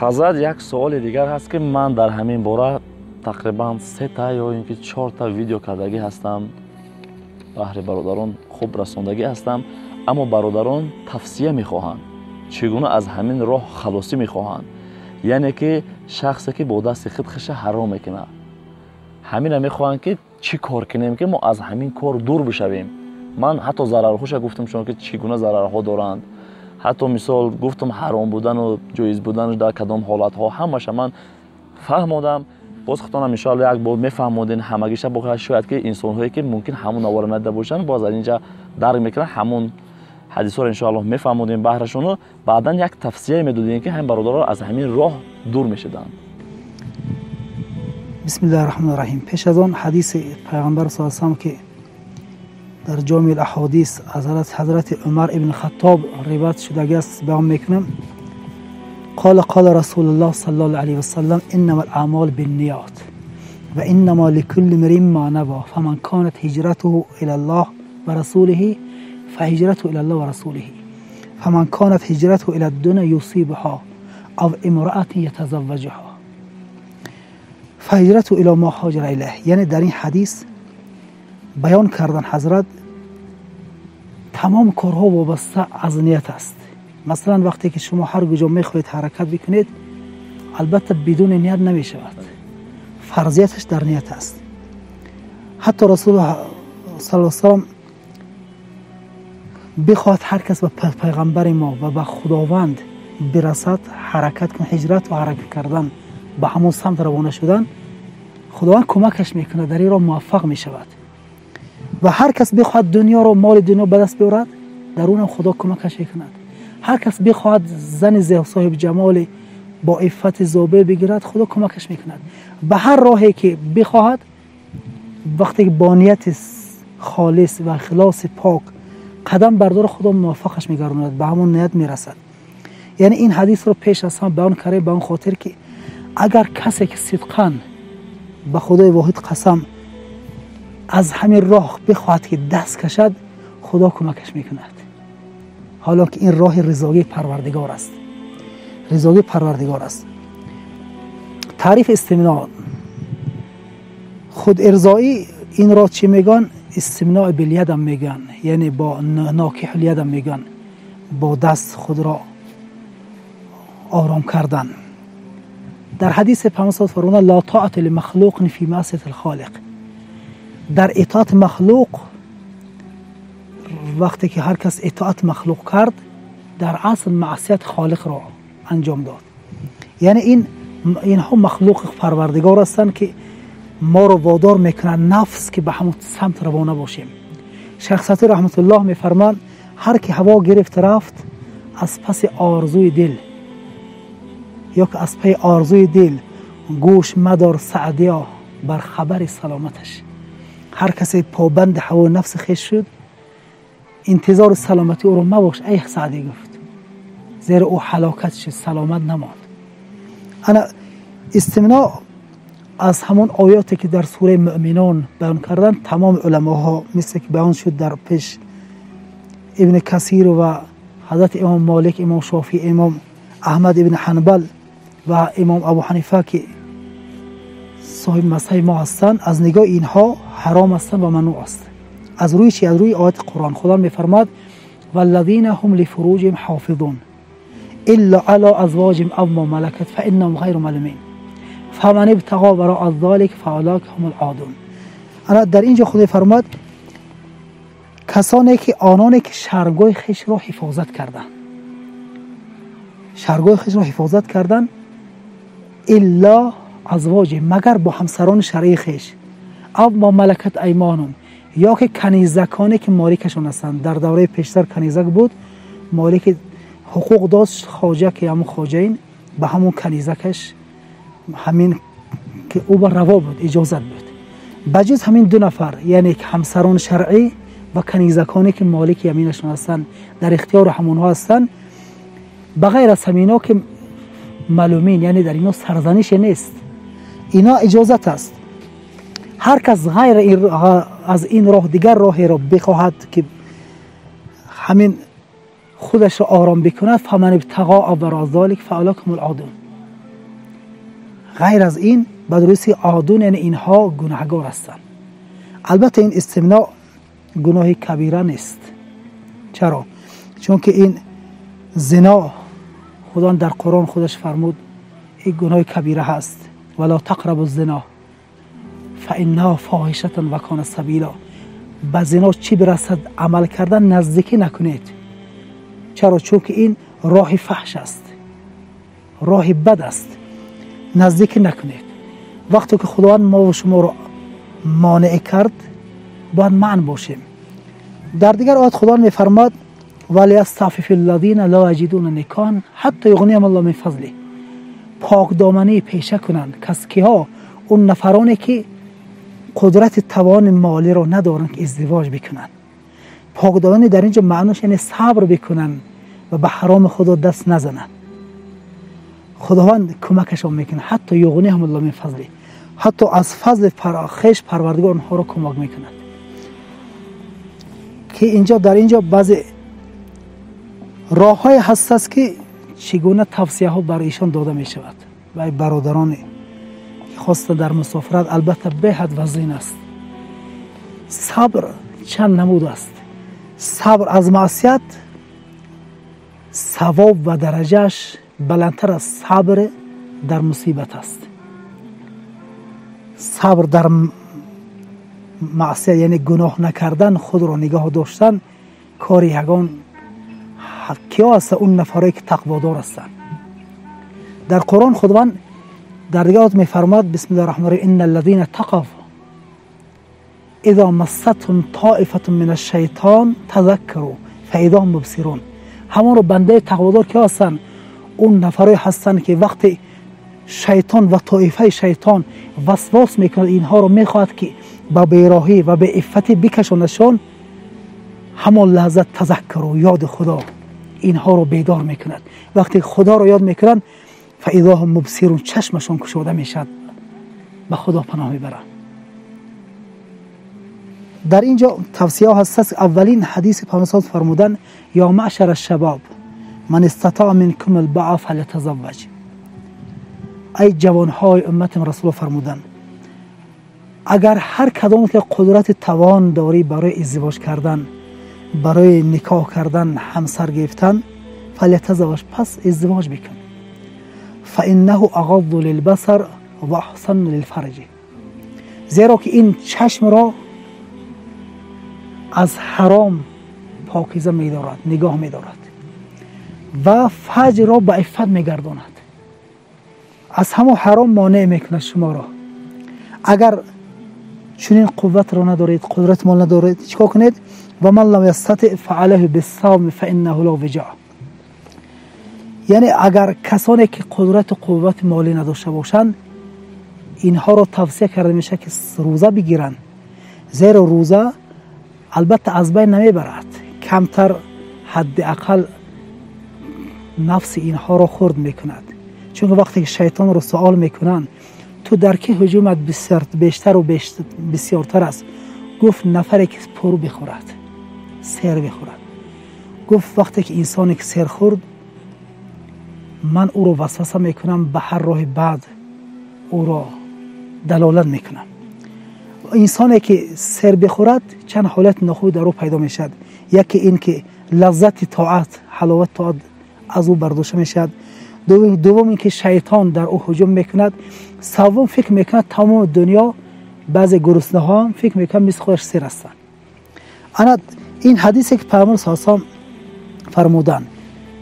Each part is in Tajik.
Ҳазрат, як суоли дигар ҳаст, ки ман дар ҳамин бора тақрибан 3 та ё ин ки 4 та видео кардагӣ ҳастам, баҳри бародарон хуб расондагӣ ҳастам, аммо бародарон тавсия мехоҳанд, чӣ гуна аз ҳамин роҳ халосӣ мехоҳанд. Яъне ки шахсе ки бо дасти худ хиша ҳаром мекунад, ҳамина мехоҳанд, ки чӣ кор кунем, ки мо аз ҳамин кор дур бишавем. Ман ҳатто зарарҳоша гуфтам шумо, ки чӣ гуна зарарҳо доранд, ҳатто мисол гуфтам, ҳаром будану ҷоиз будану дар кадом ҳолатҳо, ҳамаша ман фаҳмодам. Боз худтонам, иншоалло, як бор мефаҳмодем ҳамагиша. Бо шояд ки инсонҳое ки мумкин ҳамун навора надида бошанд, боз аз инҷа дарк мекунанд. Ҳамун ҳадисҳоро, иншоалло, мефаҳмодем баҳрашону баъдан як тавсия медодем, ки ҳамин бародаро аз ҳамин роҳ дур мешуданд. Бисмиллаҳи раҳмони раҳим. Пеш аз он, ҳадиси пайғамбар с салам, ки дар Ҷомеи Аҳодис аз ҳазрати Умар ибн Хаттоб ривоят шудагӣ аст, баён мекунам. قال قال رسول الله صلى الله عليه وسلم: إنما الأعمال بالنيات وإنما لكل امرئ ما نوى، فمن كانت هجرته إلى الله ورسوله فهجرته إلى الله ورسوله، فمن كانت هجرته إلى الدنيا يصيبها أو امرأة يتزوجها فهجرته إلى ما هاجر إليه. یعنی در این حدیث بیان کردن حضرت، تمام کارها وابسته از نیت است. مثلا وقتی که شما هر کجا میخواهید حرکت بکنید، البته بدون نیت نمیشود، فرضیتش در نیت است. حتی رسول الله صلی الله علیه وسلم بخواهد هر کس به پیغمبر ما و به خداوند برسد، حرکت کن، هجرت و حرکت کردن، به همون سمت روانه شدن، خداوند کمکش میکنه، در این راه موفق میشود. و هر کس بخواهد دنیا رو، مال دنیا به دست بیارد، در اونم خدا کمکش میکند. هر کس بخواهد زن صاحب جمال با عفت زابه بگیرد، خدا کمکش میکند. به هر راهی که بخواهد، وقتی که با نیت خالص و اخلاص پاک قدم بردار، خدا موفقش میگرداند، به همون نیت میرسد. یعنی این حدیث رو پیش از هم بیان کرده به اون خاطر که اگر کسی که صدقاً، به خدای واحد قسم، از همین راه بخواهد که دست کشد، خدا کمکش میکند، حالا که این راه رضایی پروردگار است، رضایی پروردگار است. تعریف استمناء، خود ارضایی، این را چی میگن؟ استمناء بالید هم میگن، یعنی با ناکح الید هم میگن، با دست خود را آرام کردن. در حدیث پیامبر فرمودند: لا طاعة لمخلوق فی معصیة الخالق. در اطاعت مخلوق، وقتی که هر کس اطاعت مخلوق کرد، در اصل معصیت خالق را انجام داد. یعنی اینها مخلوق پروردگار هستند که ما رو وادار میکنن نفس که به همون سمت روانه باشیم. شیخ سعدی رحمت الله میفرمان: هر کی هوا گرفت رفت از پس آرزوی دل، یا که از پی آرزوی دل، گوش مدار سعدیا بر خبر سلامتش. هر کسی پابند هوا نفس خویش شد، انتظار سلامتی او رو مباش ای سعدی گفت، زیرا او هلاکت شد، سلامت نماند. انا استمناء از همون آیاتی که در سوره مؤمنون بیان کردن تمام علماها، مثل که بیان شد در پیش، ابن کثیر و حضرت امام مالک، امام شافعی، امام احمد ابن حنبل و امام ابو حنیفه که صاحب مذهب ما هستند، از نگاه اینها حرام هستند و ممنوع است. از روی چی؟ از روی آیات قرآن. خدا میفرماد: والذین هم لفروجهم حافظون الا على ازواجهم او ما ملكت فانهم غیر ملومین فمن ابتغى وراء ذلك فاولئک هم العادون. انا در اینجا خدا فرماد کسانی که، آنانی که شرمگاه خویش را حفاظت کردند، شرمگاه خویش را حفاظت کردند، الا ازواج، مگر با همسران شرعی خویش، او ما ملكت ایمانهم، یا که کنیزکانی که مالکشان هستند. در دوره پیشتر کنیزک بود، مالک حقوق داشت، خواجه که همون خواجه این به همون کنیزکش، همین که او به روا بود، اجازت بود. بجز همین دو نفر، یعنی همسران شرعی و کنیزکانی که مالک یمینشون هستند، در اختیار همونها هستند، بغیر از همینا که ملومین، یعنی در اینا سرزنش نیست، اینا اجازت است. هر کس غیر از این راه دیگر راهی را بخواهد که همین خودش را آرام بکند، فمن ابتغى وراء ذلك فاولئک هم العادون. Ғайр аз ин ба дурусти одун, яъне инҳо гунаҳгор ҳастанд. Албатта ин истимноъ гуноҳи кабира нест. Чаро? Чунки ин зино Худо дар Қуръон худаш фармуд ин гуноҳи кабира ҳаст. Вала тақрабу зино фаиннаҳу фоҳишатун ва кана сабила. Ба зино чӣ бирасад амал кардан наздикӣ накунед. Чаро? Чунки ин роҳи фаҳш аст, роҳи бад аст, наздикӣ накунед. Вақте ки Худованд мо ва шуморо монеъ кард, бояд манъ бошем. Дар дигар оят Худованд мефармояд валиястаъфиф аллазина ла яҷидуна никоҳан ҳатто юғниям аллоҳу мин фазлиҳ. Покдоманӣ пеша кунанд кас киҳо? Он нафароне ки қудрати тавони молиро надоранд ки издивоҷ бикунанд. Покдоманӣ дар инҷо маънош яъне сабр бикунанд ва ба ҳароми худо даст назананд. Худованд кӯмакашон мекунад, ҳатто юғниҳум аллоҳу мин фазлиҳ, ҳатто аз фазли хеш Парвардигор онҳоро кӯмак мекунад. Ки инҷо дар инҷо баъзе роҳҳое ҳастаст ки чӣ гуна тавсияҳо барои ишон дода мешавад. Ва бародароне ки хоста дар мусофират, албатта беҳад вазин аст. Сабр чанд намуд аст. Сабр аз маъсият савоб ва дараҷааш баландтар аз сабр дар мусибат аст. Сабр дар маъсият яъне гуноҳ накардан, худро нигоҳ доштан кори ягон киё ҳаста? Он нафарое ки тақводор ҳастанд. Дар Қуръон Худованд дар дигар оят мефармояд: бисмиллаҳи раҳмони раҳим, инна аллазина тақав иза массатҳум тоифатун мин ашшайтон тазаккару фаиза ҳум мубсирун. Ҳамонро бандаи тақводор киё ҳастанд? Он нафарое ҳастанд ки вақте шайтон ва тоифаи шайтон васвос мекунад, инҳоро мехоҳад ки ба бероҳӣ ва беиффатӣ бикашонадшон, ҳамон лаҳза тазаккару, ёди Худо инҳоро бедор мекунад. Вақте Худоро ёд мекунанд, фаиза ҳум мубсирун, чашмашон кушода мешавад, ба Худо паноҳ мебаранд. Дар инҷо тавсияҳо ҳаст. Аввалин ҳадиси Паёмбар фармуданд: ё маъшара шабоб ман истатаа минкум албаа фалятазавваҷ. Ай ҷавонҳои умматим, Расулуллоҳ фармуданд, агар ҳар кадоме ки қудрати тавон дорӣ барои издивоҷ кардан, барои никоҳ кардан, ҳамсар гирифтан, фалятазавваҷ, пас издивоҷ бикун. фаиннаҳу ағадду лилбасар ва аҳсану лилфарҷ. Зеро ки ин чашмро аз ҳаром покиза медорад, нигоҳ медорад ва фаҷрро ба иффат мегардонад, аз ҳамон ҳаром монеъ мекунад шуморо. Агар чунин қувватро надоред, қудрат мол надоред, чӣ кор кунед? Ва ман лам ястати фаалайҳи биссавми фаиннаҳу ла виҷа. Яъне агар касоне ки қудрату қуввати молӣ надошта бошанд, инҳоро тавсия карда мешавад ки рӯза бигиранд, зеро рӯза албатта аз байн намебарад, камтар ҳадди ақал нафси инҳоро хурд мекунад. Чунки вақте ки шайтонро суол мекунанд, ту дар ки ҳуҷумат бештару бисёртар аст? Гуфт нафаре ки пур бихӯрад, сер бихӯрад. Гуфт вақте ки инсоне ки сер хӯрд, ман ӯро васваса мекунам, ба ҳар роҳи бад ӯро далолат мекунам. Инсоне ки сер бихӯрад, чанд ҳолати нохуб дар ӯ пайдо мешавад. Яке ин ки лаззати тоат, ҳаловати тоат аз ӯ бардошта мешавад. Дуввум ин ки шайтон дар ӯ ҳуҷум мекунад. Севум фикр мекунад тамоми дунё, баъзе гуруснаҳо фикр мекунад мисли худаш сер ҳастанд. Ана ин ҳадисе ки Паёмбар саллаллоҳу алайҳи васаллам фармуданд.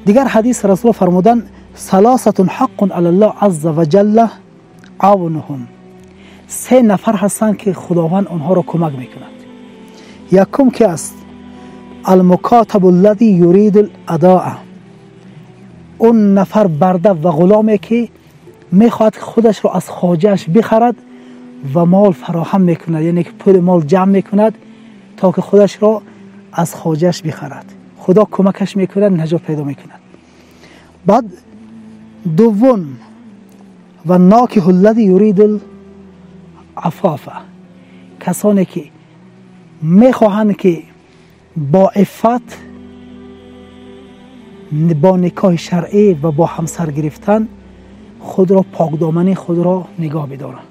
Дигар ҳадис Расулуллоҳ фармуданд: саласатун ҳаққун алаллоҳ азза ва ҷалла авнуҳум. Се нафар ҳастанд ки Худованд онҳоро кӯмак мекунад. Якум ки аст? Алмукатабу аллази юриду адоа. Он нафар барда ва ғуломе ки мехоҳад худашро аз хоҷааш бихарад ва мол фароҳам мекунад, яъне ки пули мол ҷамъ мекунад то ки худашро аз хоҷааш бихарад. Худо кӯмакаш мекунад, наҷот пайдо мекунад. Баъд дуввум ва нокиҳу аллази юриду афофа. Касоне ки мехоҳанд ки бо иффат, бо никоҳи шаръӣ ва бо ҳамсар гирифтан худро покдомании худро нигоҳ бидоранд.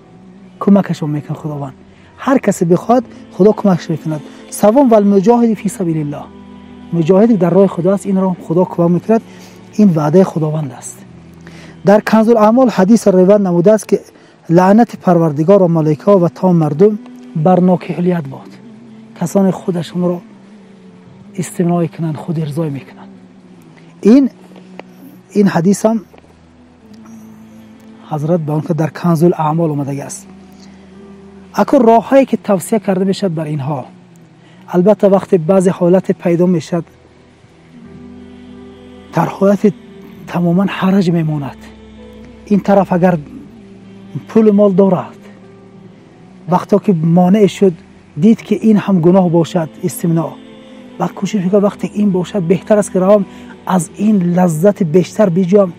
Кӯмакашон мекунад Худованд. Ҳар касе бихоҳад, Худо кӯмакаш мекунад. Севум, валмуҷоҳиди фи сабилиллоҳ, муҷоҳиде дар роҳи Худо аст, инро Худо кӯмак мекунад. Ин ваъдаи Худованд аст. Дар Канзул Аъмол ҳадис ривоят намудааст, ки лаънати Парвардигор ва малоикаҳо ва тамом мардум бар нокиҳлият бод, касоне худашонро истимноӣ кунанд, худ ирзой мекунанд. Ин ҳадис ҳам ҳазрат ба он ки дар Канзул Аъмол омадагӣ аст. Акун роҳҳое ки тавсия карда мешавад бар инҳо, албатта вақте баъзе ҳолате пайдо мешавад, дар ҳолати тамоман ҳараҷ мемонад. Ин тараф агар пулу мол дорад, вақто ки монеъ шуд, дид ки ин ҳам гуноҳ бошад, истимно, баъд кӯшиш мекунад, вақте ин бошад, беҳтар аст ки равам аз ин лаззати бештар биҷӯям,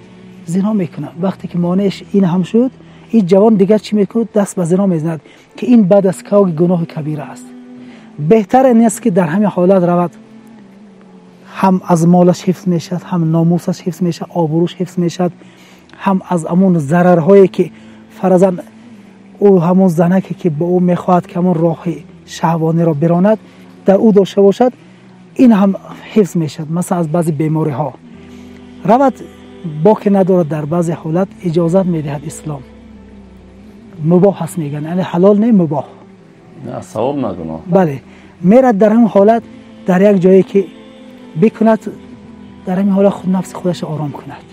зино мекунам. Вақте ки монеъш ин ҳам шуд, ин ҷавон дигар чӣ мекунад? Даст ба зино мезанад, ки ин баъд аз кавги гуноҳи кабира аст. Беҳтар ин аст, ки дар ҳамин ҳолат равад, ҳам аз молаш ҳифз мешавад, ҳам номусаш ҳифз мешавад, обрӯш ҳифз мешавад, ҳам аз ҳамон зарарҳое ки фаразан ӯ ҳамон занаке ки ба ӯ мехоҳад ки ҳамон роҳи шаҳвониро биронад, дар ӯ дошта бошад, ин ҳам ҳифз мешавад. Масалан, аз баъзе бемориҳо равад, боке надорад. Дар баъзе ҳолат иҷозат медиҳад ислом, мубоҳ ҳаст мегӯянд, яъне ҳалол не, мубоҳ. Савоб на гуноҳ. Бале, мерад дар ҳамин ҳолат дар як ҷое ки бикунад, дар ҳамин ҳолат худ нафси худашро ором кунад.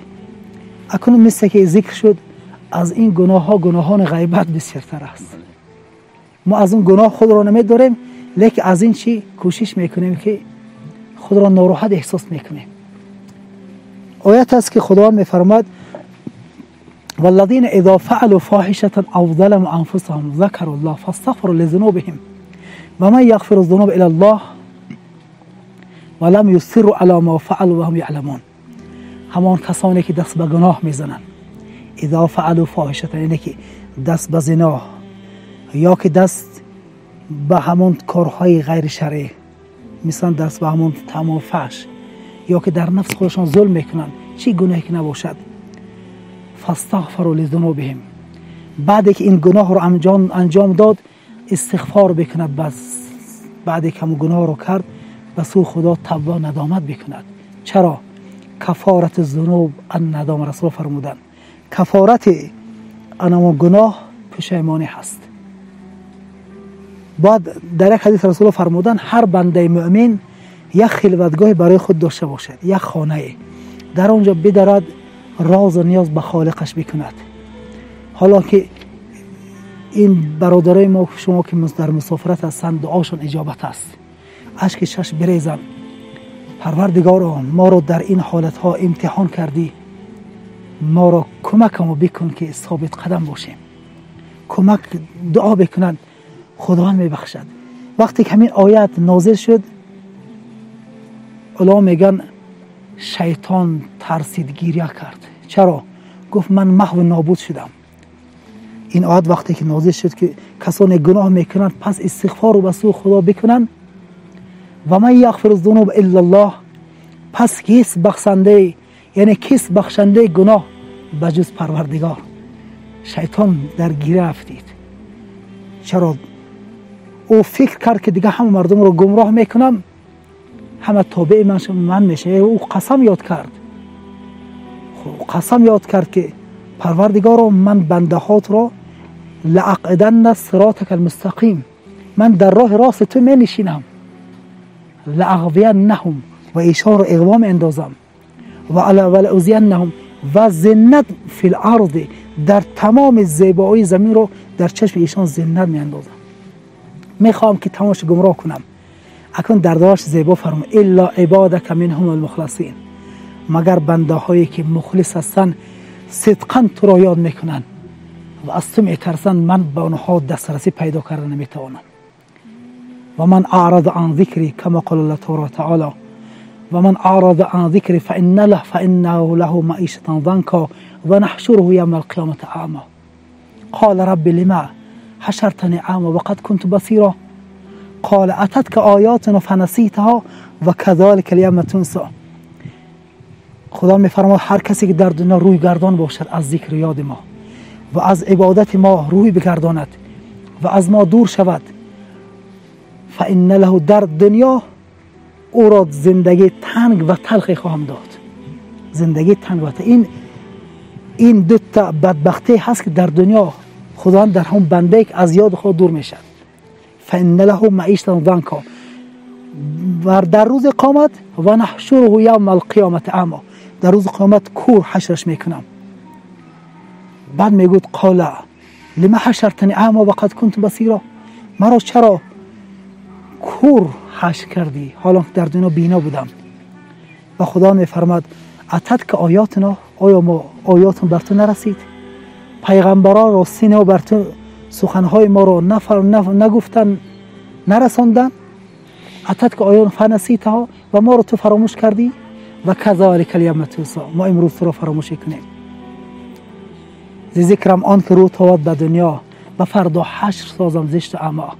Акнун мисле ки зикр шуд, аз ин гуноҳҳо гуноҳони ғайбат бисёртар аст. Мо аз он гуноҳ худро намедорем, лекин аз ин чӣ кӯшиш мекунем, ки худро нороҳат эҳсос мекунем. Оят аст, ки Худованд мефармояд: والذين إذا فعلوا فاحشة أو ظلموا أنفسهم ذكروا الله فاستغفروا لذنوبهم ومن يغفر الذنوب إلا الله ولم يصروا على ما فعلوا وهم يعلمون. همان کسانی که دست به گناه میزنند، اذا فعلوا فاحشة، یعنی که دست به زنا یا که دست به همان کارهای غیر شرعی، مثلا دست به همان تمام فحش، یا که در نفس خودشان ظلم میکنند، چی گناهی که نباشد، فاستغفروا لذنوبهم، بعد که این گناه رو انجام داد استغفار بکند. بس بعد که همون گناه رو کرد، به سوی خدا توبه ندامت بکند. چرا؟ کفارت الذنوب الندامه. رسول فرمودن کفارت انما گناه پشیمانی هست. بعد در یک حدیث رسول فرمودن هر بنده مؤمن یک خلوتگاه برای خود داشته باشد، یک خانه، در آنجا بدارد راز و نیاز به خالقش بکند. حالا که این برادرای ما شما که در مسافرت هستند، دعاشون اجابت است، اشک چشم بریزن، پروردگارا ما رو در این حالتها امتحان کردی، ما را کمک ما بکن که ثابت قدم باشیم. کمک دعا بکنند، خداوند میبخشد. وقتی که همین آیت نازل شد، علما میگن شیطان ترسید، گریه کرد. چرا؟ گفت من محو نابود شدم. این آیت وقتی که نازل شد که کسانی گناه میکنند پس استغفار رو به سوی خدا بکنند، و من یغفر الذنوب الا الله، پس کیست بخشنده، یعنی کیست بخشنده گناه بجز پروردگار؟ شیطان در گیره افتید. چرا؟ او فکر کرد که دیگه همه مردم رو گمراه میکنم، همه تابع من میشه. او قسم یاد کرد، قسم یاد کرد که پروردگارا من بنده هات را لأقعدن صراطک المستقیم، من در راه راست تو می نشینم، لأغوینهم، و ایشان را اغوا می اندازم، و ولأوزینهم، و زینت فی الارض، در تمام زیبایی زمین رو در چشم ایشان زینت می اندازم، میخوام که تمامش گمراه کنم. اکنون در دعاش زیبا فرمود الا عبادک منهم المخلصین، مگر بنده هایی که مخلص هستند، صدقا تو را یاد میکنن و از تو میترسن، من به آنها دسترسی پیدا کرده نمیتوانم. و من اعرض عن ذکری کما قال الله تعالی و من اعرض عن ذکری فانه له معیشة ضنکا و نحشره یوم القیامة اعمی قال رب لما حشرتنی اعمی وقد كنت بصیرا قال اتتک آیاتنا فنسیتها و كذلك اليوم تنسى. Худо мефармояд ҳар касе ки дар дунё рӯй гардон бошад аз зикри ёди мо ва аз ибодати мо рӯй бигардонад ва аз мо дур шавад, фаинна лаҳу, дар дунё ӯро зиндагии танг ва талхе хоҳам дод. Зиндагии танг ва ин дута бадбахтие ҳаст ки дар дунё Худованд дар ҳамон бандае ки аз ёди худ дур мешавад. Фаинна лаҳу маишатан занка, ва дар рӯзи қиёмат ва наҳшуруҳу явма алқиёмати аъмо, дар рӯзи қиёмат кур ҳашраш мекунам. Баъд мегӯяд қола лима ҳашартани аъмо ва қад кунту басира, маро чаро кур ҳашр кардӣ ҳоло ки дар дунё бино будам? Ва Худо мефармад ататка оятуно, оё мо оётун бар ту нарасид? Пайғамбаронро сино бар ту суханҳои моро нагуфтан, нарасондан? Ататка оён фанаситаҳо, ва моро ту фаромӯш кардӣ? Ва казалика аlyавма тунсо, мо имрӯз туро фаромӯшӣ кунем. Зи зикрам он ки рӯ тобад ба дунё, ба фардо ҳашр созам зишту аъмо.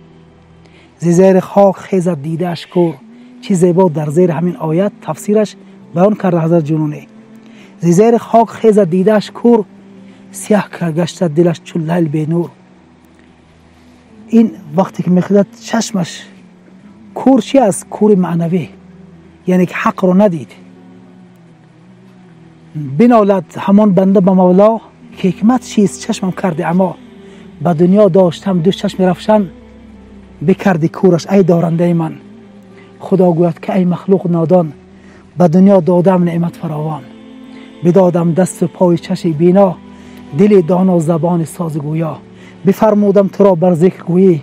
Зи зери хок хезад дидааш кур. Чӣ зебо дар зери ҳамин оят тафсираш баён карда ҳазрат Ҷунунӣ. Зи зери хок хезад дидааш кур, сиёҳ гашта дилаш чун лайл бенур. Ин вақте ки мехезад чашмаш кур, чи аст? Кури маънавӣ, яъне ки ҳақро надид. Бинолад ҳамон банда ба Мавло ки ҳикмат чист чашмам карди амо, ба дунё доштам ду чашми равшан, бикарди кураш ай дорандаи ман. Худо гӯяд ки ай махлуқ нодон, ба дунё додам неъмат фаровон, бидодам дасту пои чаши бино, дили доно забони созгӯё, бифармудам туро бар зикр гӯӣ,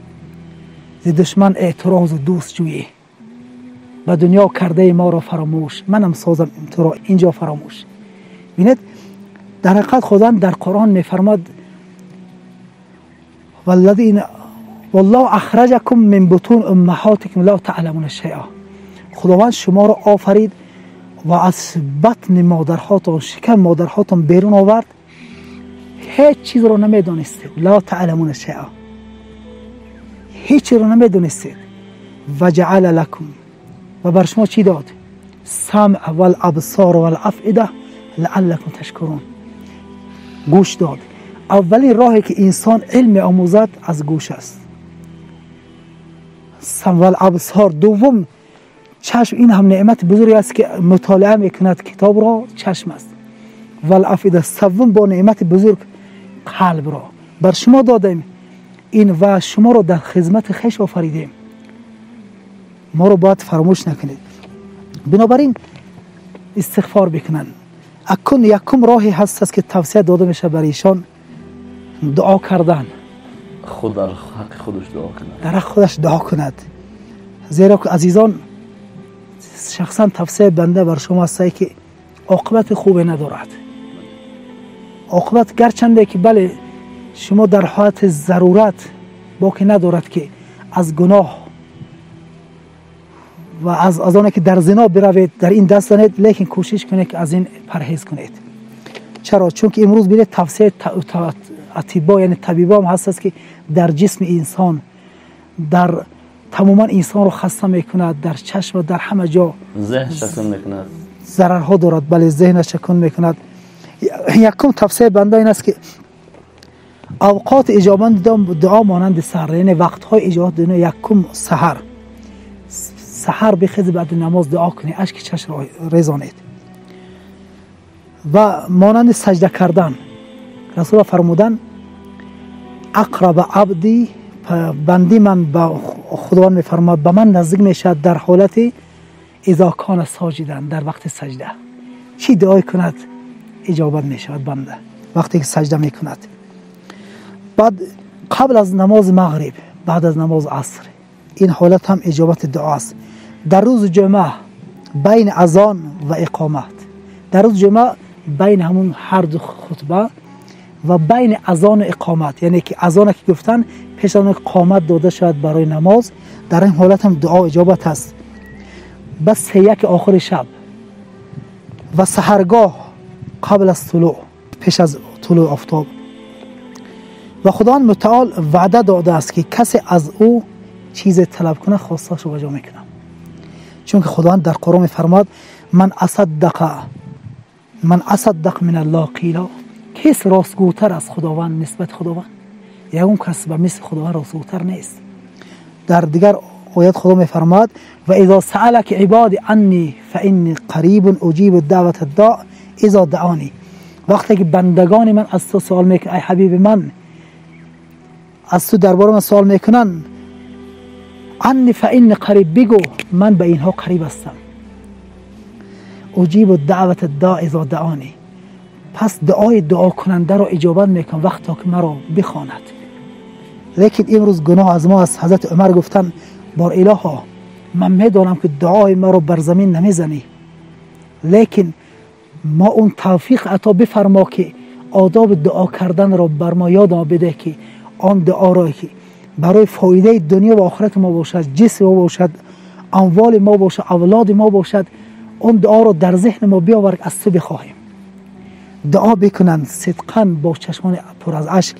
зи душман эътирозу дӯст ҷӯӣ. Ба дунё кардаи моро фаромӯш, манам созам туро инҷо фаромӯш. Бинед, дар ҳақиқат Худованд дар Қуръон мефармад валлоҳу ахраҷакум мин бутун уммаҳотикум ла таъламуна шайъа. Худованд шуморо офарид ва аз батни модарҳотон, шикам модарҳотон берун овард, ҳеҷ чизро намедонистед. Ла таъламуна шайъа, ҳеҷ чизро намедонистед. Ва ҷаъала лакум, ва бар шумо чӣ дод? Самъ валабсор валафида лааллакум ташкурун. Гӯш дод. Аввалин роҳе ки инсон илм меомӯзад аз гӯш аст. Самъ валабсор. Дуввум чашм, ин ҳам неъмати бузурге аст ки мутолиа мекунад китобро, чашм аст. Валафида. Севум бо неъмати бузург қалбро бар шумо додем ин ва шуморо дар хизмати хеш офаридем. Моро бояд фаромӯш накунед. Бинобар ин истиғфор бикунанд. Акун якум роҳе ҳаст аст ки тавсия дода мешавад бар ишон, дуо кардан. Худ дар ҳаққи худаш дуо кунад, дар ҳаққи худаш дуо кунад. Зеро ки азизон, шахсан тавсияи банда бар шумо аст ки оқибати хубе надорад. Оқибат гарчанде ки бале шумо дар ҳолати зарурат боке надорад ки аз гуноҳ ва аз оне ки дар зино биравед, дар ин даст занед, лекин кӯшиш кунед ки аз ин парҳез кунед. Чаро? Чунки имрӯз бинед тавсияи атибо, яъне табибо ҳам ҳаст аст ки дар ҷисми инсон, дар тамоман инсонро хаста мекунад, дар чашм ва дар ҳама ҷо зеҳн шакун мекунад, зарарҳо дорад. Бале, зеҳна шакун мекунад. Якум тавсияи банда ин аст ки авқоти иҷобат дуо монанди саҳар, яъне вақтҳои иҷобат дуо, якум саҳар. Саҳар бихези, баъди намоз дуо кунед, ашки чашмро резонед. Ва монанди саҷда кардан. Расулуллоҳ фармуданд ақраба абди, банди ман ба Худованд мефармояд, ба ман наздик мешавад дар ҳолати изо кона соҷидан, дар вақти саҷда. Чӣ дуое кунад иҷобат мешавад банда вақте ки саҷда мекунад. Баъд қабл аз намози мағриб, баъд аз намози аср, ин ҳолат ҳам иҷобати дуо аст. Дар рӯзи ҷумъа байни азон ва иқомат, дар рӯзи ҷумъа байни ҳамун ҳар ду хутба ва байни азону иқомат, яъне ки азоне ки гуфтан пеш аз он ки қомат дода шавад барои намоз, дар ин ҳолат ҳам дуо иҷобат аст. Бас сеяки охири шаб ва саҳаргоҳ қабл аз тулӯъ, пеш аз тулӯи офтоб. Ва Худованд мутаол ваъда додааст ки касе аз ӯ чизе талаб кунад, хостаашро ба ҷо мекунад. Чунки Худованд дар Қуръон мефармояд ман асаддақа من اصدق من الله قیلا، کس راستگوتر از خداوند نسبت خداوند؟ یگون کس به مثل خداوند راستگوتر نیست. در دیگر آیات خدا میفرماد و اذا سألک عبادی عنی فانی قریب اجیب دعوة الداع اذا دعانی. وقتی که بندگان من از تو سوال میکنن، ای حبیب من، از تو درباره من سوال میکنن، عنی فانی قریب، بگو من به اینها قریب هستم. اجیب دعوة الداع اذا دعانی، پس دعای دعا کننده را اجابت میکنم وقتی که مرا بخواند. لیکن امروز گناه از ما است. حضرت عمر گفتن بار الها، من میدانم که دعای مرا بر زمین نمیزنی، لیکن ما اون توفیق عطا بفرما که آداب دعا کردن را بر ما یاد بده که آن دعا را که برای فایده دنیا و آخرت ما باشد، جسم ما باشد، اموال ما باشد، اولاد ما باشد، اون دعا را در ذهن ما بیاور از تو بخواهیم. دعا بکنند صدقاً با چشمان پر از اشک.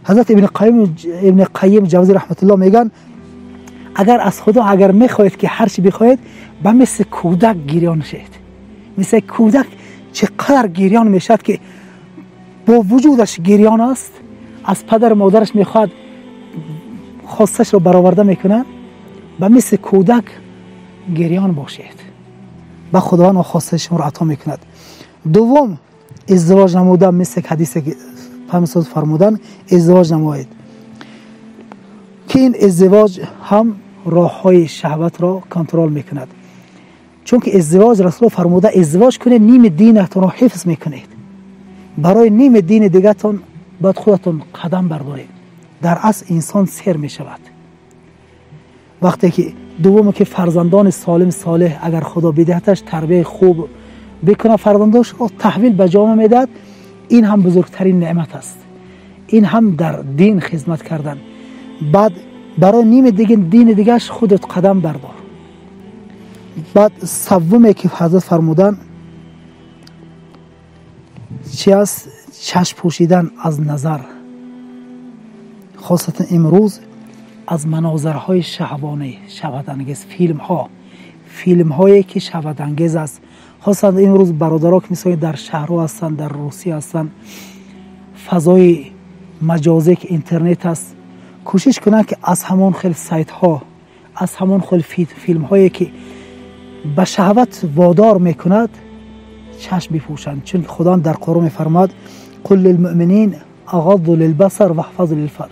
حضرت ابن قیم جوزی رحمت الله میگن اگر از خدا اگر میخواهید که هر چی بخواهید، به مثل کودک گریان شید. مثل کودک چقدر گریان میشد که با وجودش گریان است، از پدر مادرش میخواد خواستش رو برآورده میکنن، به مثل کودک گریان باشید، به خداوند خواسته شما رو عطا میکند. دوم، ازدواج نمودن، مثل حدیث که پیامبر فرمودن ازدواج نمایید، که این ازدواج هم راه های شهوت را کنترل میکند. چون که ازدواج رسول فرموده ازدواج کنید نیم دینتون را حفظ میکنید، برای نیم دین دیگه‌تون باید خودتون قدم بردارید. در اصل انسان سیر میشود. وقتی که دوم که فرزندان سالم صالح اگر خدا بدهتش تربیه خوب بکنه، فرزندانش را تحویل به جامعه میدهد، این هم بزرگترین نعمت است. این هم در دین خدمت کردن. بعد برای نیم دیگه دین دیگهش خودت قدم بردار. بعد سومه که حضرت فرمودن چی است؟ چشم پوشیدن از نظر، خاصتا امروز از مناظرهای شهوانی، شهوت انگیز، فیلم هایی که شهوت انگیز است. خاصتا امروز برادرها که مثلا در شهرها هستند، در روسیه هستند، فضای مجازی که اینترنت است، کوشش کنند که از همان خیلی سایت ها، از همان خیلی فیلم هایی که به شهوت وادار میکند چشم بپوشند. چون خدا در قرآن میفرماد قل للمؤمنین اغضوا للبصر واحفظوا للفرج،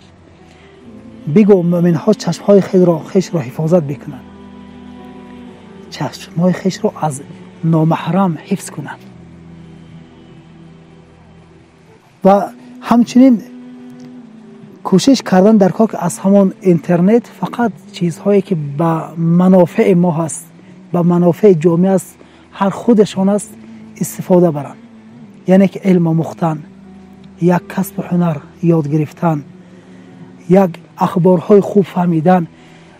بگو مؤمن ها چشم های خیش را حفاظت بکنند، چشم های خیش را از نامحرم حفظ کنند. و همچنین کوشش کردن در کار که از همان اینترنت فقط چیزهایی که به منافع ما هست، به منافع جامعه است، هر خودشان است، استفاده برند. یعنی که علم آموختن، یک کسب هنر یاد گرفتن، یک اخبارهای خوب فهمیدن،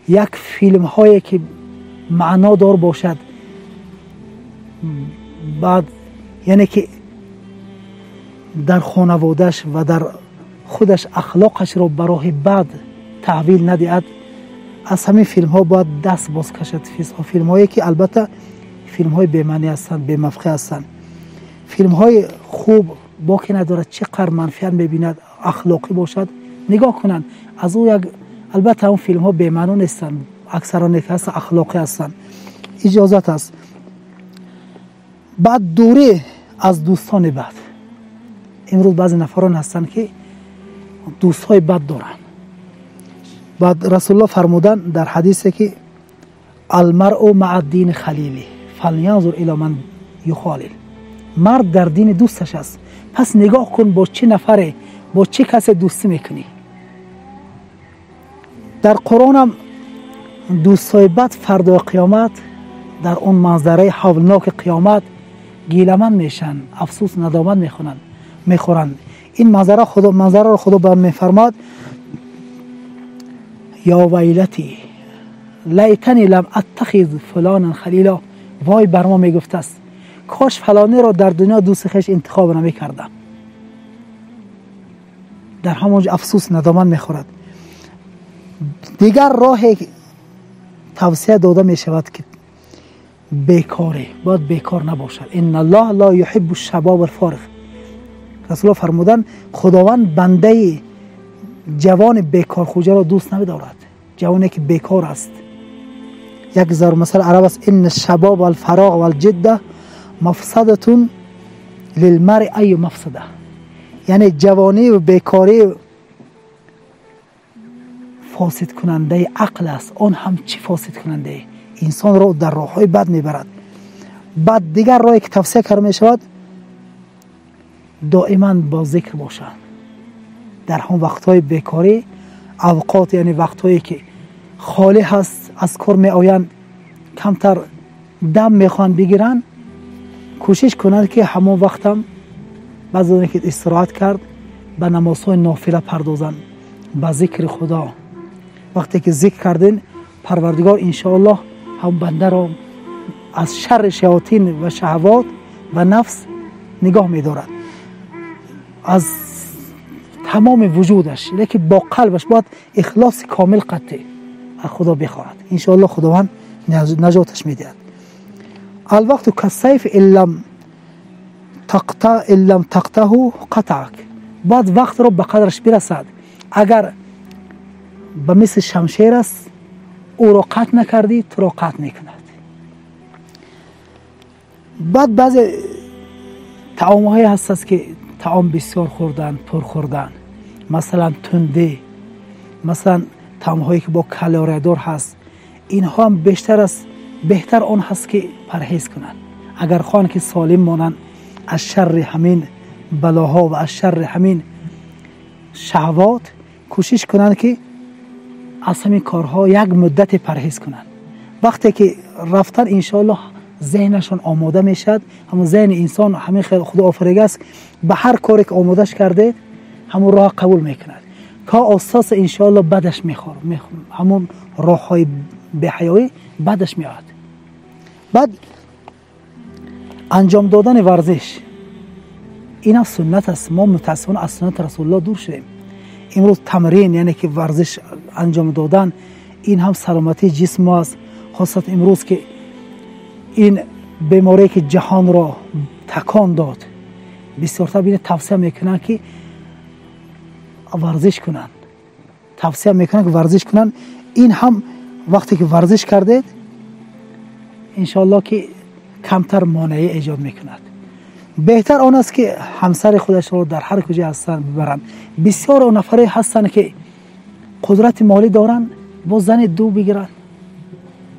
یک فیلم هایی که معنا دار باشد. بعد یعنی که در خانوادهش و در خودش اخلاقش را براه بد تحویل ندهد. از همین فیلم ها باید دست باز کشد. فیلم هایی که البته فیلم های بی‌معنی هستند، بی‌مفقه هستند. فیلم های خوب باکی ندارد، چقدر منفعت میبیند، اخلاقی باشد نگاه کنند از او. یک البته اون فیلم ها بی‌معنی نیستند، اکثرا نیک هستند، اخلاقی هستند، اجازت است. بعد دوری از دوستان بد. امروز بعضی نفران هستند که دوستهای بد دارند. بعد رسول الله فرمودن در حدیثی که المرء مع دین خلیلی فلینظر الی من یخالل، مرد در دین دوستش است، پس نگاه کن با چه نفره، با چه کسی دوستی میکنی. در قرآن هم دوستای بد فردا قیامت در اون منظره هولناک قیامت گیلمن میشن، افسوس ندامت میخورند. این منظره خدا، منظره رو خدا بیان میفرماد یا ویلتی لیتنی لم اتخذ فلانا خلیلا، وای بر ما میگفت است کاش فلانی را در دنیا دوست خویش انتخاب نمیکردم. در همونجا افسوس ندامت میخورد. دیگر راه توصیه داده می شود که Бекорӣ бояд бекор набошад. Инналлоҳ ло юҳиббу шабоб алфориғ. Расулуллоҳ фармуданд, Худованд бандаи ҷавони бекорхӯҷаро дӯст намедорад, ҷавоне ки бекор аст. Як зарбулмасал араб аст: инна шабоб алфароғ валҷидда мафсадатун лилмаръи айю мафсада. Яъне ҷавонӣ ва бекорӣ фосидкунандаи ақл аст. Он ҳам чӣ фосидкунандае? Инсонро дар роҳҳои бад мебарад. Баъд дигар роҳе ки тавсия карда мешавад, доиман бо зикр бошанд. Дар ҳамон вақтҳои бекорӣ, авқот, яъне вақтҳое ки холӣ ҳаст, аз кор меоянд, камтар дам мехоҳанд бигиранд, кӯшиш кунанд ки ҳамон вақтам баъд аз он ки истироҳат кард, ба намозҳои нофила пардозанд, ба зикри Худо. Вақте ки зикр кардин, Парвардигор иншоаллоҳ ҳам бандаро аз шарри шаётин ва шаҳвот ва нафс нигоҳ медорад, аз тамоми вуҷудаш, лекин бо қалбаш бояд ихлоси комил қатъӣ аз Худо бихоҳад. Иншоаллоҳ Худованд наҷоташ медиҳад. Алвақту кассайф иллам тақтаҳу қатаак. Бояд вақтро ба қадраш бирасад. Агар ба мисли шамшер аст, ӯро қатъ накардӣ, туро қатъ мекунад. Баъд баъзе таомҳое ҳастанд ки таом бисёр хӯрдан, пур хӯрдан, масалан тундӣ, масалан таомҳое ки бо калориядор ҳаст, инҳо ҳам бештар аст, беҳтар он ҳаст ки парҳез кунанд. Агар хоҳанд ки солим монанд аз шарри ҳамин балоҳо ва аз шарри ҳамин шаҳвот, кӯшиш кунанд ки аз ҳамин корҳо як муддате парҳез кунанд. Вақте ки рафтан, иншоаллоҳ зеҳнашон омода мешавад. Ҳамон зеҳни инсон ҳамин хел Худо офарида аст, ба ҳар коре ки омодаш кардед, ҳамон роҳ қабул мекунад. То ососа иншоаллоҳ бадаш мехӯрад, ҳамон роҳҳои беҳаёӣ бадаш меояд. Баъд анҷом додани варзиш, инам суннат аст. Мо мутаассифона аз суннати Расулуллоҳ дур шудем. Имрӯз тамрин, яъне ки варзиш анҷом додан, ин ҳам саломатии ҷисм аст. Хосатан имрӯз ки ин беморие ки ҷаҳонро такон дод, бисёртар бинед тавсия мекунанд ки варзиш кунанд, тавсия мекунанд ки варзиш кунанд. Ин ҳам вақте ки варзиш кардед, иншоаллоҳ ки камтар монеа эҷод мекунад. Беҳтар он аст ки ҳамсари худашро дар ҳар куҷо ҳастанд бибаранд. Бисёр нафаре ҳастанд ки қудрати молӣ доранд, бо зани ду бигиранд.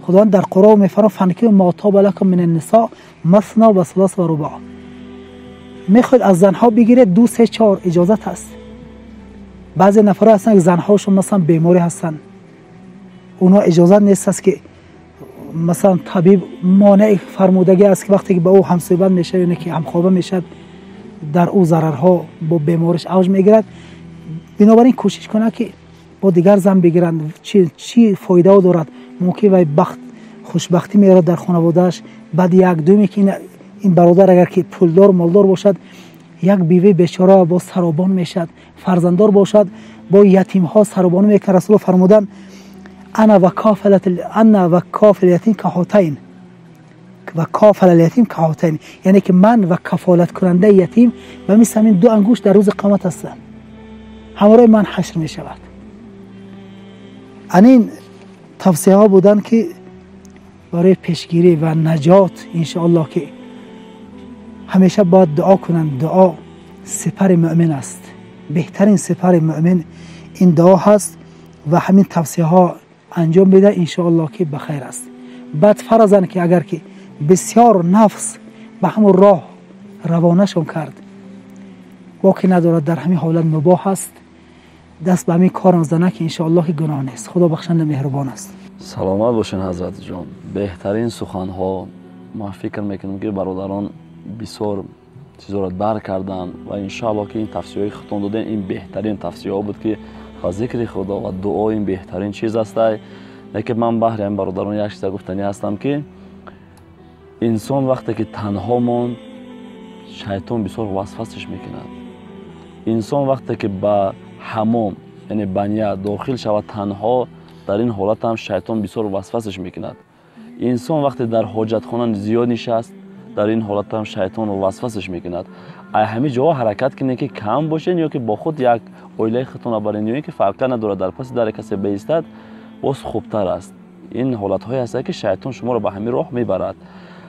Худованд дар Қуръон мефармояд: фанкиҳу ма тоба лакум мин аннисо масна ва сулоса ва рубоъ. Мехоҳед аз занҳо бигиред, 2, 3, 4 иҷозат ҳаст. Баъзе нафарҳо ҳастанд ки занҳошон масалан беморӣ ҳастанд, онҳо иҷозат нест аст ки масалан табиб монеъ фармудагӣ аст ки вақте ки ба ӯ ҳамсӯҳбат мешавад, яъне ки ҳамхоба мешавад, дар ӯ зарарҳо бо бемориш авҷ мегирад. Бинобар ин кӯшиш кунад ки бо дигар зан бигиранд. Чӣ фоидао дорад? Мумкин вай бахт, хушбахтӣ меорад дар хонаводааш. Баъд як дуюме ки ин бародар агар ки пулдор молдор бошад, як биваи бечора бо саробон мешавад, фарзанддор бошад, бо ятимҳо саробонӣ мекунад. Расулуллоҳ фармуданд: ана ва кафил ятим каҳотайн, ва кафал ятим каҳотайн, яъне ки ман ва кафолаткунандаи ятим ба мисли ҳамин 2 ангушт дар рӯзи қиёмат ҳастам, ҳамроҳи ман ҳашр мешавад. Анин тавсияҳо буданд ки барои пешгирӣ ва наҷот иншоаллоҳ ки ҳамеша бояд дуо кунанд. Дуо сипари муъмин аст, беҳтарин сипари муъмин ин дуо ҳаст ва ҳамин тавсияҳо анҷом бида, иншоаллоҳ ки ба хайр аст. Баъд фаразан ки агар ки бисёр нафс ба ҳамон роҳ равонашон кард, боке надорад, дар ҳамин ҳолат мубоҳ аст, даст ба ҳамин корам зана ки иншоаллоҳ ки гуноҳ нест. Худо бахшанда меҳрубон аст. Саломат бошен ҳазратҷон, беҳтарин суханҳо. Ман фикр мекунам ки бародарон бисёр чизоро дарк карданд ва иншоаллоҳ ки ин тавсияҳои худтон додем, ин беҳтарин тавсияҳо буд ки ба зикри Худо ва дуо ин беҳтарин чиз аст. Лекин ман баҳри ҳамин бародарон як чиза гуфтанӣ ҳастам ки инсон вақте ки танҳо монд, шайтон бисёр васвасаш мекунад. Инсон вақте ки ба ҳамом, яъне баня дохил шавад танҳо, дар ин ҳолат ҳам шайтон бисёр васвасаш мекунад. Инсон вақте дар ҳоҷатхона зиёд нишаст, дар ин ҳолат ҳам шайтон васвасаш мекунад. Ай ҳамин ҷоҳо ҳаракат кунед, ки кам бошед, ё ки бо худ як оилаи худтон барен, ё ин ки фарқа надорад, дар паси даре касе беистад, боз хубтар аст. Ин ҳолатҳое ҳастанд, ки шайтон шуморо ба ҳамин роҳ мебарад.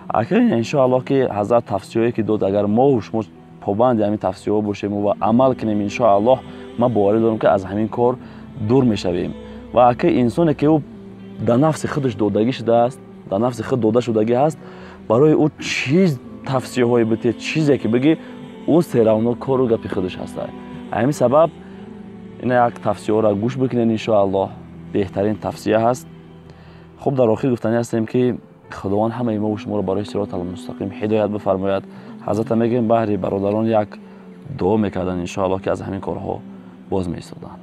Акун иншоаллоҳ, ки ҳазрат тавсияҳое ки дод, агар мо шумо побанди ҳамин тавсияҳо бошем ва амал кунем, иншоаллоҳ, ман боварӣ дорам, ки аз ҳамин кор дур мешавем. Ва ака, инсоне ки ӯ дар нафси худаш додагӣ шудааст, дар нафси худ дода шудагӣ ҳаст, барои ӯ чиз тавсияҳое бите, чизе ки бигӣ, ӯ всё равно кору гапи худаш ҳаста. Ҳамин сабаб ина як тавсияҳоро гӯш бикунед, иншоаллоҳ, беҳтарин тавсия ҳаст. Хуб, дар охир гуфтанӣ ҳастем, ки худованд ҳамаи мову шуморо барои сироти алмустақим ҳидоят бифармояд. Ҳазрата мегӯем, баҳри бародарон як дуо мекарданд, иншоаллоҳ, ки аз ҳамин корҳо боз меистоданд.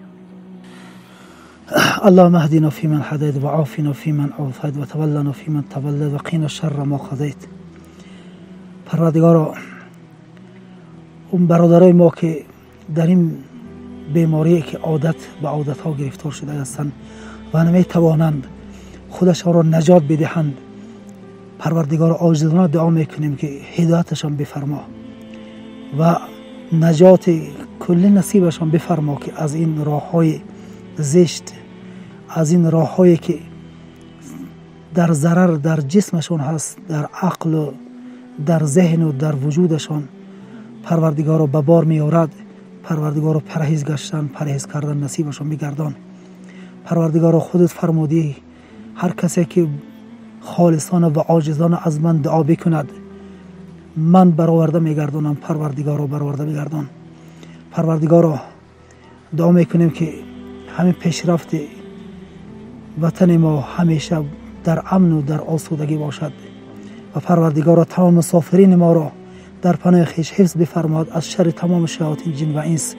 اللهم اهدنا فيمن هديت وعافنا فيمن عافيت وتولنا فيمن توليت وقنا شر ما قضيت. Парвардигоро, он бародарои мо, ки дар ин беморие, ки одат ба одатҳо гирифтор шуда ҳастанд ва наметавонанд худашонро наҷот бидиҳанд, Парвардигоро, оҷизона дуо мекунем, ки ҳидояташон бифармо ва наҷоти куллӣ насибашон бифармо, ки аз ин роҳҳои зишт, аз ин роҳҳое, ки дар зарар дар ҷисмашон ҳаст, дар ақлу дар зеҳну дар вуҷудашон, Парвардигоро, ба бор меорад, Парвардигоро, парҳез гаштан, парҳез кардан насибашон бигардон. Парвардигоро, худат фармудӣ: ҳар касе ки холисона ва оҷизона аз ман дуо бикунад, ман бароварда мегардонам. Парвардигоро, бароварда бигардон. Парвардигоро, дуо мекунем, ки ҳамин пешрафти ватани мо ҳамеша дар амну дар осудагӣ бошад ва, Парвардигоро, тамом мусофирини моро дар паноҳи хеш ҳифз бифармояд аз шарри тамоми шаётин, ҷин ва инс,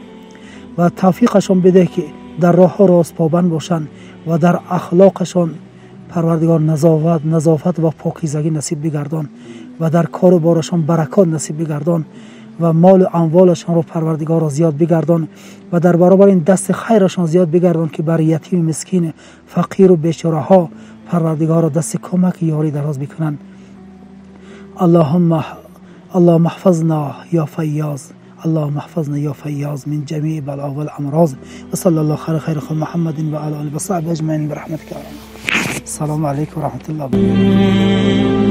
ва тавфиқашон бидеҳ, ки дар роҳҳо ростпобанд бошанд ва дар ахлоқашон, Парвардигор, назофат ва покизагӣ насиб бигардон ва дар кору борашон баракот насиб бигардон ва молу амволашонро, Парвардигорро, зиёд бигардон ва дар баробари ин дасти хайрашон зиёд бигардон, ки бар ятиму мискин, фақиру бечораҳо, Парвардигорро, дасти кӯмаки ёрӣ дароз бикунанд. اللهم اللهم احفظنا يا فياض، اللهم احفظنا يا فياض من جميع بلاء والامراض، وصلى الله خير خير خلق محمد وعلى اله وصحبه اجمعين برحمتك يا رب. السلام عليكم ورحمه الله وبركاته.